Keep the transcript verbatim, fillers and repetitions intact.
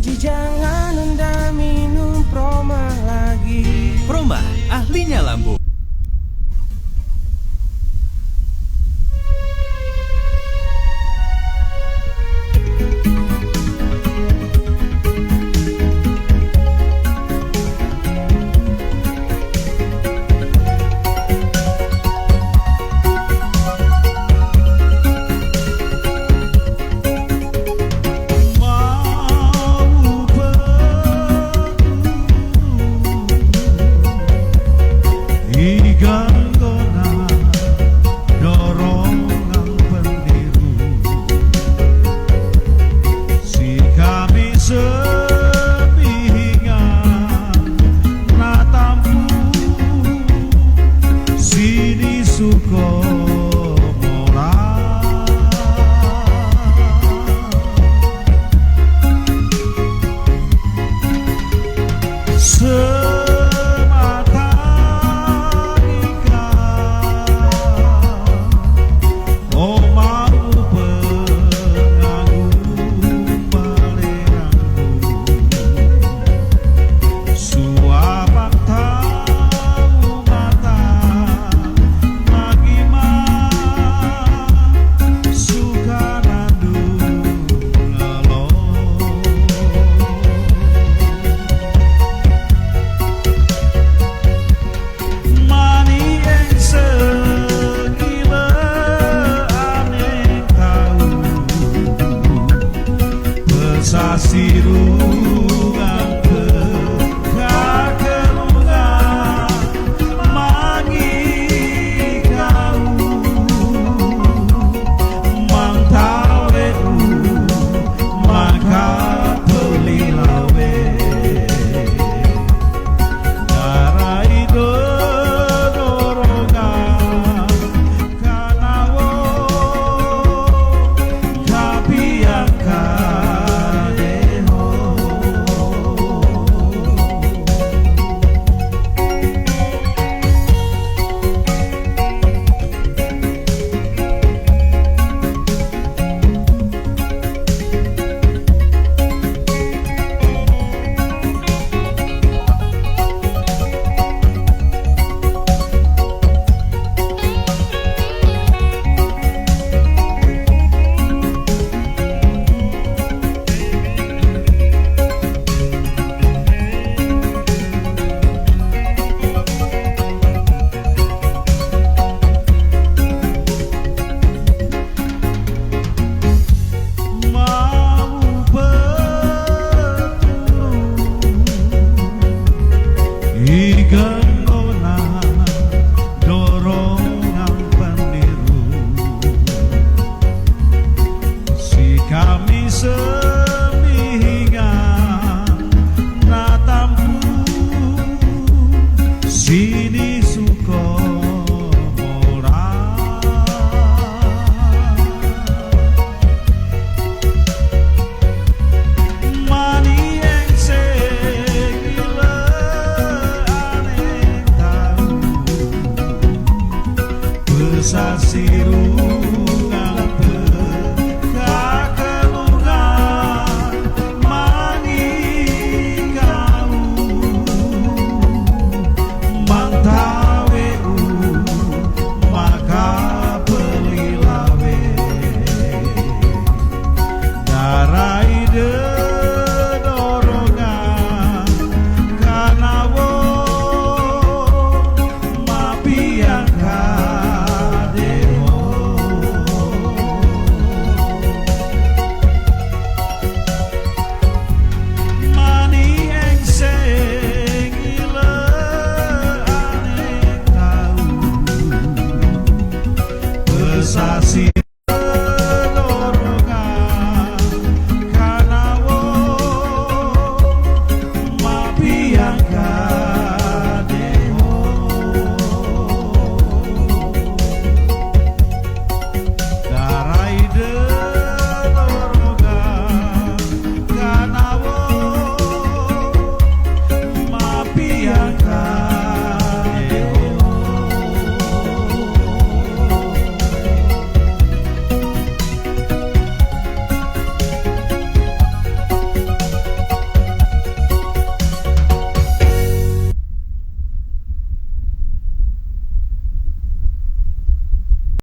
Jangan unda minum Promah lagi. Promah, ahlinya lambung. Si kami sepihingan na tampu sini suko mola. Semata ika Omau pengagu balerangku, suapang tau mata magima sukanandu ngalo. Mani engseng ila aneng tau. Pesasirungan ke kakerungan mangi kau. Mangtaweu maka pelilawe. Darai dodoronga kanawo kapiangka deho. Mau betulu ikan ona dorongan pendiru. Si kami semihingan na tampu sini suko mola. Mani engseng ila aneng tau. Pesasirungan pe kakerungan mangi kau. Mangtaweu maka pelilawe. Darai dodorongan kanawo mapiangka deho. Mani engseng ila aneng tau. Pesasi